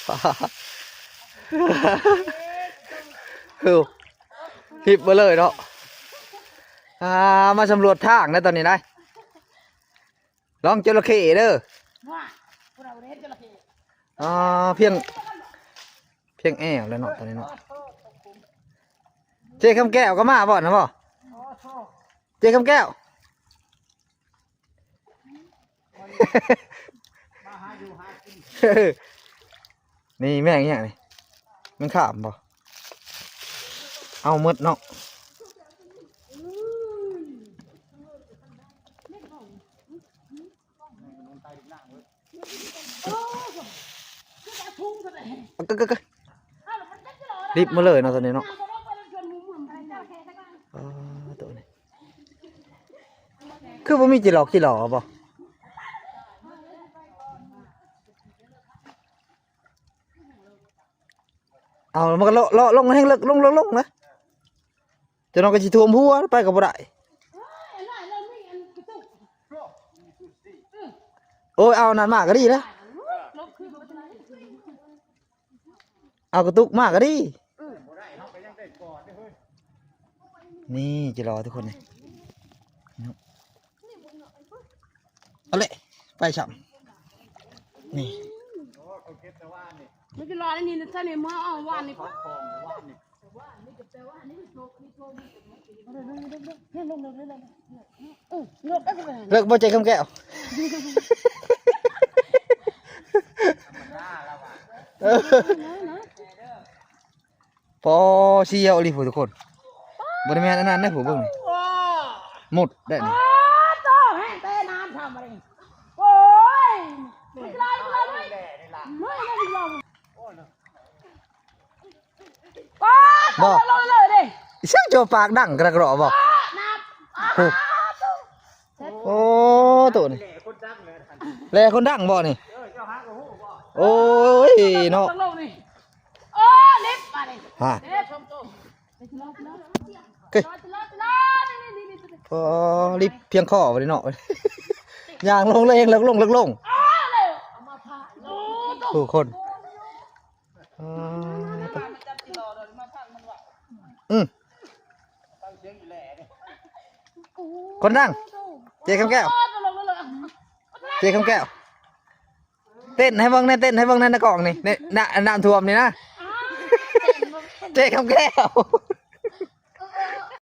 ໂອ້ ທິບມາເລີຍເນາະ. ອ່າ ມາສຳຫຼວດທາງໃນຕອນນີ້ໄດ໋ ລອງຈໍລະເຂ້ເດີ. ວ້າ ຜູ້ໃດບໍ່ໄດ້ເຫັນຈໍລະເຂ້? ອ່າ ພຽງ ພຽງແອວແລ້ວເນາະຕອນນີ້ເນາະ. ເຈ້ຄຳແກ້ວກໍມາບໍ່ນະບໍ່? ໂອ້ໂຫ ເຈ້ຄຳແກ້ວ ມາຫາຢູ່ຫາກິນ. ນີ້ແມງອີຫຍັງນີ້? ແມງຂາມບໍ່? ເອົາໝົດເນາະ. ກະກະກະ ລິບມາເລີຍເນາະ ຕອນນີ້ເນາະ. ອໍ ໂຕນີ້ ຄືບໍ່ມີຈີຫຼອກຈີຫຼໍບໍ່? ເອົາ ມັນກໍເລາະ ເລາະລົງແຮງເລິກ ລົງ ລົງ ລົງນະ. ຈະນອນກໍຊິຖ້ວມຫົວ ໄປກໍບໍ່ໄດ້. ໂອ້ຍ ເອົານັ້ນມາກໍດີແລ້ວ. ເອົາກະຕຸກມາກໍດີ. ນີ້ຈີຫຼໍທຸກຄົນນີ້. ເອົາເລະ ໄປຊ້ຳ ນີ້ ມັນຈະລອຍນີ້ ໃສ່ໃນມືເອົາວານນີ້. ເລິກບໍ່ເຈ້ຄຳແກ້ວ? ພໍສຽວອີ່ຫຼີພຸ້ນທຸກຄົນ. ບໍ່ໄດ້ແມ່ນອັນນັ້ນເດ້ ຜູ້ເບິ່ງນີ້ ໝົດໄດ້ນີ້. ໂອ້ໂຕ ແຮງແຕ່ນ້ຳທຳມານີ້. ໂອ້ຍ ບໍ່ ລອຍເລີຍເດ້. ເສຍງໂຈປາກດັງກະກະຣໍບໍ່? ໂອ້ ໂອ້ ໂຕນີ້ ແລ່ຄົນດັງບໍ່ນີ້? ໂອ້ຍເນາະ. ໂອ້ ລິບມານີ້ ຮະ ເກີຍ ໂອ້ ລິບພຽງຄໍບໍ່ນີ້ເນາະ. ຍ່າງລົງເລີຍ ເລິກລົງ ເລິກລົງ ໂອ້ ທຸກຄົນ. ອືມ ຄົນດັງ ເຈ້ຄຳແກ້ວ ເຈ້ຄຳແກ້ວ ເຕັ້ນໃຫ້ເບິ່ງແດ່ ເຕັ້ນໃຫ້ເບິ່ງແດ່ໃນກ້ອງນີ້ ໃນ ນ້ຳຖ້ວມນີ້ນະ ເຈ້ຄຳແກ້ວ.